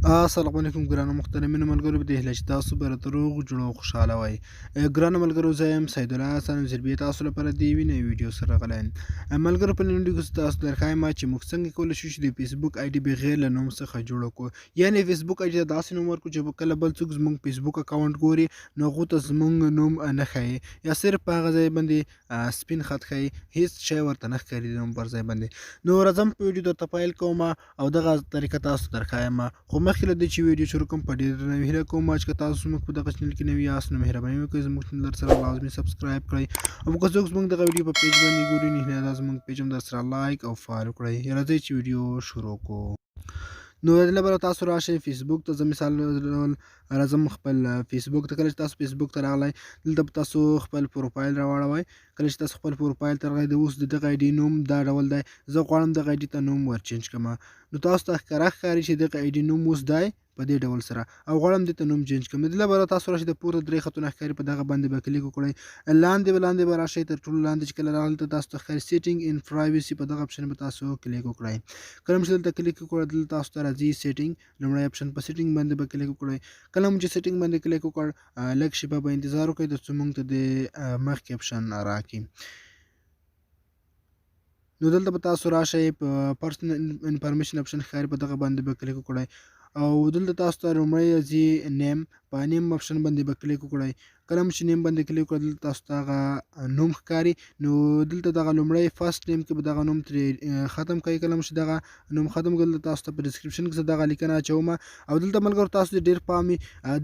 السلام علیکم ګرانو محترمینو ملګرو، په دې هیله چې تاسو به راته روغ جوړ او خوشحاله وئ. ګرانو ملګرو، زه یم سید الله حسن وزیر، بیا تاسو لپاره د یوې نوې ویډیو سره راغلی یم. ملګرو، په نن ویډیو کې تاسو درښایم چې موږ څنګه کولی شو چې د فیسبوک آی ډي بغیر له نوم څخه جوړه کړو، یعنې فیسبوک آی ډي ته داسې نوم ورکړو چې کله بل څوک زموږ فیسبوک اکاونټ ګوري نو هغو ته زموږ نوم نه ښایي، یا صرف په هغه ځای باندې سپین خط ښایي، هیڅ شی ورته نه ښکاري د نوم پر ځای باندې. نو راځم په ویډیو درته پیل کوم او دغه طریقه تاسو ته درښایم. خو مخکې له دې چې ویډیو شروع کوم، په ډېر درناوي هیله کوم چې که تاسو زموږ په دغه چینل کې نوي یاست نو مهرباني وکړئ زموږ چینل در سره لازمي سبسکرایب کړئ، او که څوک زموږ دغه ویډیو په پیج باندې ګوري نو هیله ده زموږ پیج هم در سره لایک او فالو کړئ. راځئ چې ویډیو شروع کړو. نو د دې لپاره تاسو راشئ فیسبوک ته. زه مثال ډول راځم خپل فیسبوک ته. کله چې تاسو فیسبوک ته راغلی، دلته به تاسو خپل پروفایل راواړوئ. کله چې تاسو خپل پروفایل ته راغلی، د اوس د دغه آی ډي نوم دا ډول دی. زه غواړم دغه آی ډي ته نوم ور چینج کړم. نو تاسو ته ښکاره ښکاري چې دغه آی ډي نوم اوس دی په دې ډول سره، او غواړم دې ته نوم چینج کړم. د دې لپاره تاسو راشئ، د پورته درې خطونه ښکاري، په دغه باندې به کلیک وکړئ. لاندې به راشئ. تر ټولو لاندې چې کله راغلل ته تاسو ته ښکاري سیټینګ ان پرایویسي، په دغه اپشن به تاسو کلیک وکړئ. کله چې دلته کلیک وکړئ، دلته تاسو ته راځي سیټینګ، لومړی اپشن، په سیټینګ باندې به کلیک وکړئ. کله مو چې سیټینګ باندې کلیک وکړ، لږ شیبه به انتظار وکړئ تر څو موږ ته د مخکې اپشن راکړي. نو دلته به تاسو راشئ، په پرسنل انفارمیشن اپشن ښکاري، په دغه باندې به کلیک وکړئ، او دلته تاسو ته لومړی راځي نیم. په نیم اپشن باندې به کلیک وکړئ. کله مو چې نیم باندې کلیک وکړ، دلته تاسو ته هغه نوم ښکاري. نو دلته دغه لومړی فرست نیم کې به دغه نوم ترې ختم کړئ. کله مو چې دغه نوم ختم کړ، دلته تاسو ته په ډسکرپشن کې دغه لیکنه اچوم. او دلته ملګرو تاسو ډېر پام،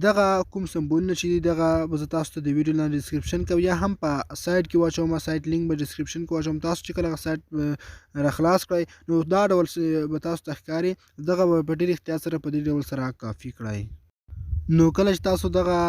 دغه کوم سمبولونه چې دي، دغه به زه تاسو ته د ویډیو لاندې ډسکرپشن کې یا هم په سایټ کې واچوم. سایټ لینک به ډسکرپشن کې واچوم. تاسو چې کله هغه سایټ راخلاص کړئ نو دا ډول به تاسو ته ښکاري. دغه به په ډېر احتیاط سره په دې ډول سره کافي کړئ. نو کله چې تاسو دغه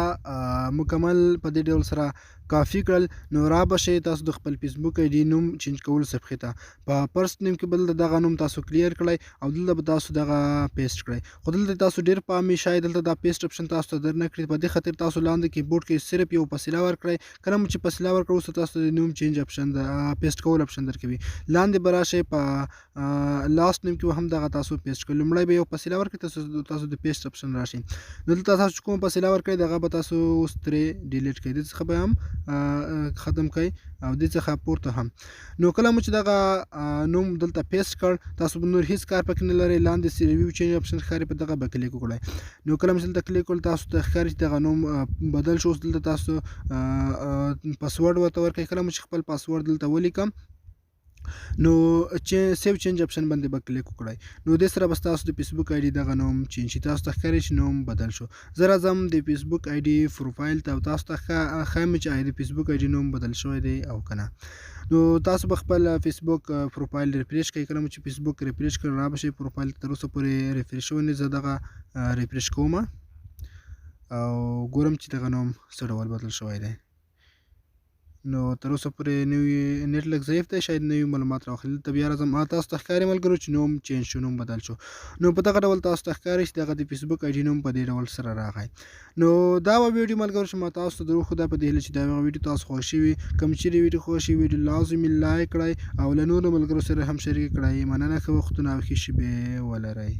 مکمل په دې ډول سره کافي کړل، نو را به شئ تاسو د خپل فیسبوک آی ډي نوم چینج کولو صفحې ته. په فرست نیم کې بل دغه نوم تاسو کلیر کړئ او دلته به تاسو دغه پیسټ کړئ. خو دلته تاسو ډیر پام، شاید دلته دا پیسټ اپشن تاسو ته در نه کړي. په دې خاطر تاسو لاندې کیبورډ کې صرف یو فاصله ورکړئ. کله مو چې فاصله ورکړو، اوس تاسو د نوم چینج اپشن، د پیسټ کولو اپشن درکوي. لاندې به راشئ، په لاست نیم کې هم دغه تاسو پیسټ کړئ. لومړی به یو فاصله ورکړئ، تاسو د پیسټ اپشن راشي. نو دلته تاسو چې کوم فاصله ورکړئ، دغه به تاسو اوس ترې ډیلیټ کړئ، د څخه به هم ختم کړئ او د څخه پورته هم. نو کله مو چې دغه نوم دلته پیسټ کړ، تاسو به نور هیڅ کار پکې نه لرئ. لاندې سی ریویو چینج اپشن ښکاري، په دغه به کلیک وکړئ. نو کله مو چې دلته کلیک وکړ، تاسو ته ښکاري چې دغه نوم بدل شو. اوس دلته تاسو پاسورډ ورته ورکړئ. کله مو چې خپل پاسورډ دلته ولیکم، نو چې سیو چینج اپشن باندې به کلیک وکړئ. نو د سره به تاسو د فیسبوک آی ډي دغه نوم چینج شي. تاسو ته ښکاري چې نوم بدل شو. زه راځم د فیسبوک آی ډي پروفایل ته او تاسو ته ښایم چې آیا د فیسبوک آی ډي نوم بدل شوی دی او که نه. نو تاسو به خپل فیسبوک پروفایل ریفریش کړئ. کله مو چې فیسبوک ریفریش کړ، را به شئ پروفایل. تر اوسه پورې ریفریش شوی نه، زه دغه ریفریش کوم او ګورم چې دغه نوم څه ډول بدل شوی دی. نو تر اوسه پورې نوی نت لږ ضعیف دی، شاید نوي معلومات راوخلي. دلته بیا راځم. تاسو ته ښکاري ملګرو چې نوم چینج شو، نوم بدل شو. نو په دغه ډول تاسو ته ښکاري چې دغه د فیسبوک آی ډي نوم په دې ډول سره راغی. نو دا وه ویډیو ملګرو چې ما تاسو ته دروښوده. په دې هیله چې دا ویډیو تاسو خوښ شوي. کوم چیرې ویډیو خوښ شي، ویډیو لازمي لایک کړئ او له نورو ملګرو سره هم شریک کړئ. مننه، ښه وختونه او ښې شیبې ولرئ.